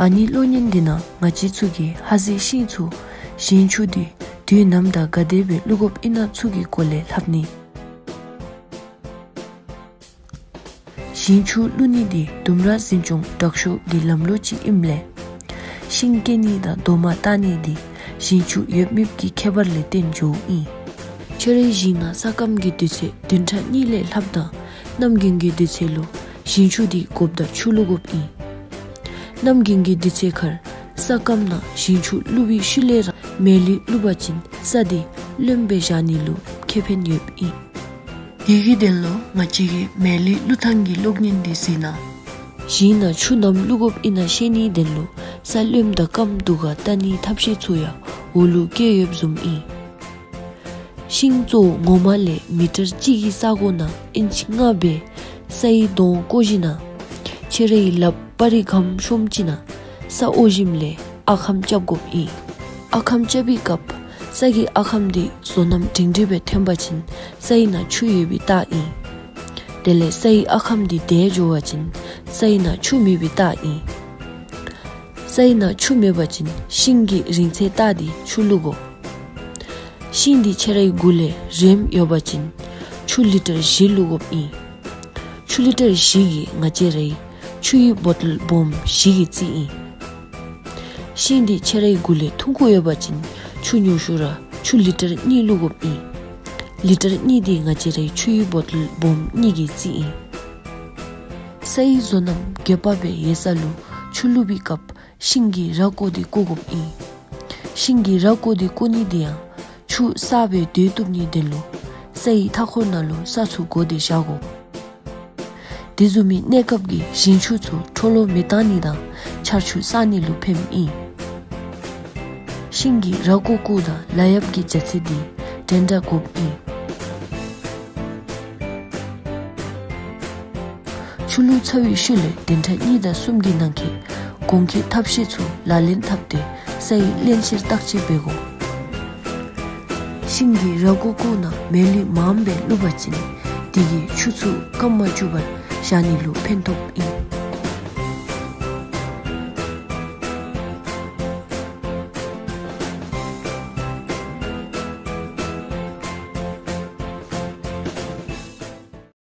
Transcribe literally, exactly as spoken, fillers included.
ཨ་ནི་གློག་བརྙན་འདི་ནང་ང་བཅས་ཚུ་གིས་ཧ་ཟེ་ཤིང་ཚུ་ཞིང་ཆུ་འདི་དུས་ནམ་དང་ག་དེ་སྦེ་བླུག་དགོཔ་ཨིན་ན་ཚུ་གི་སྐོར་ལས་ལྷབ་ནི། ཞིང་ཆུ་བླུག་ནི་འདི་ལྡུམ་ར་འཛིན་སྐྱོང་དྲག་ཤོས་ཀྱི་ལམ་ལུགས་ཅིག་ཨིནམ་ལས། ཤིང་སྐྱེ་ནི་དང་རྡོག་མ་བཏགས་ནི་འདི་ཞིང་ཆུ་ཡོད་མེད་ཀྱི་ཁྱད་པར་ལས་བརྟེན་འགྱོཝ་ཨིན། ཁྱོད་རའི་ཞིང་ནང་ས་སྐམ་གྱི་དུས་ཚོད་བདུན་ཕྲག་གཉིས་ལས་ལྷགཔ་དང་གནམ་དགུན་གྱི་དུས་ཚོད་ལུ་ཞིང་ཆུ་འདི་དགོཔ་ད་ཆུ་བླུག་དགོཔ་ཨིན། གནམ་དགུན་གྱི་དུས་ཚོད་ཁར་ས་སྐམ་ནང་ཞིང་ཆུ་བླུག་པའི་ཤུལ་ལས་ར་མེ་ལུད་བླུག་པ་ཅིན་ས་འདི་རློནམ་སྦེ་བཞག་ནི་ལུ་ཁེ་ཕན་ཡོདཔ་ཨིན། དེ་གི་དོན་ལུ་ང་བཅས་ཀྱིས་མེ་ལུད་བླུག་ཐངས་ཀྱི་གློག་བརྙན་འདི་གཟིགས་གནང་། ཞིང་ནང་ཆུ་ནམ་བླུག་དགོཔ་ཨིན་ན་ཤེས་ནིའི་དོན་ལུ་ས་རློནམ་དང་སྐམ་དོ་ག་བལྟ་ནིའི་ཐབས་ཤེས་ཚུ་ཡང་འོག་ལུ་བཀོད་ཡོདཔ་བཟུམ་ཨིན། ཤིང་གཙོ་བོ་ངོ་མ་ལས་མི་ཊར་གཅིག་གི་ས་སྒོ་ནང་ཨིན་ཅི་ལྔ་སྦེ་སའི་དོང་བརྐོ་ཞིནམ་ལས་ཁྱོད་རའི་ལགཔ་པར་རི་སྒམ་ཤོམ་ཅིག་ནང་ས་འོག་ཞིནམ་ལས་ཨ་ཁམ་རྐྱབ་དགོཔ་ཨིན། ཨ་ཁམ་རྐྱབ་པའི་སྐབས་ས་གི་ཨ་ཁམ་འདི་བཟོ་ལམ་སྒྲིང་སྒྲི་སྦེ་ཐོན་པ་ཅིན་སའི་ནང་ཆུ་ཡོད་པའི་རྟགས་ཨིན། དེ་ལས་སའི་ཨ་ཁམ་འདི་དལ་འགྱོ་བ་ཅིན་སའི་ནང་ཆུ་མེད་པའི་རྟགས་ཨིན། སའི་ནང་ཆུ་མེད་པ་ཅིན་ཤིང་གི་རིང་ཚད་བལྟ་སྟེ་ཆུ་བླུག་དགོ། ཤིང་འདི་ཁྱོད་རའི་མགུ་ལས་རིངམོ་ཡོད་པ་ཅིན་ཆུ་ལི་ཊར་བཞི་བླུག་དགོཔ་ཨིན། ཆུ་ལི་ཊར་བཞི་གིས་ང་བཅས་རའི་ཆུ་ཡི་བོ་ཊལ་སྦོམ་བཞི་གི་རྩིས་ཨིན། ཤིང་འདི་ཁྱོད་རའི་མགུ་ལས་ཐུང་ཀུ་ཡོད་པ་ཅིན་ཆུ་ཉུང་ཤོས་ར་ཆུ་ལི་ཊར་གཉིས་བླུག་དགོཔ་ཨིན། ལི་ཊར་གཉིས་འདི་ང་བཅས་རའི་ཆུ་ཡི་བོ་ཊལ་སྦོམ་གཉིས་ཀྱི་རྩིས་ཨིན། སའི་བཟོ་ལམ་རྒྱས་པ་སྦེ་ཡོད་ས་ལུ་ཆུ་བླུག་པའི་སྐབས་ཤིང་གི་ར་བརྐོ་སྟེ་བརྐོ་དགོཔ་ཨིན། ཤིང་གི་ར་བརྐོ་སྟེ་བརྐོ་ནི་འདི་ཡང་ཆུ་གསརཔ་སྦེ་སྡོད་བཏུབ་ནིའི་དོན་ལུ་སའི་མཐའ་འཁོར་ནང་ལུ་ས་ཚུ་བརྐོ་སྟེ་བཞག་དགོ། དེ་བཟུམ་མའི་གནས་སྐབས་ཀྱི་ཞིང་ཆུ་ཚུ་འཕྲོ་བརླག་མི་བཏང་ནི་དང་ཆར་ཆུ་བསགས་ནི་ལུ་ཕནམ་ཨིན། ཤིང་གི་ར་བརྐོ་བརྐོཝ་ད་ལཱ་གཡབ་ཀྱི་རྒྱ་ཚད་འདི་འགྲན་ཟླ་དགོཔ་ཨིན། ཆུ་བླུག་ཚར་བའི་ཤུལ་ལས་བདུན་ཕྲག་གཉིས་དང་གསུམ་གྱི་ནང་འཁོད་གོང་གི་ཐབས་ཤེས་ཚུ་ལག་ལེན་འཐབ་སྟེ་སའི་རླན་གཤེར་བརྟག་དཔྱད་འབད་དགོ། ཤིང་གི་ར་བརྐོ་བརྐོཝ་ནང་མེ་ལུད་མངམ་སྦེ་བླུག་པ་ཅིན་དེ་གིས་ཆུ་ཚུ་སྐམ་མ་བཅུག་པར་བཞག་ནི་ལུ་ཕན་ཐོགས་ཨིན།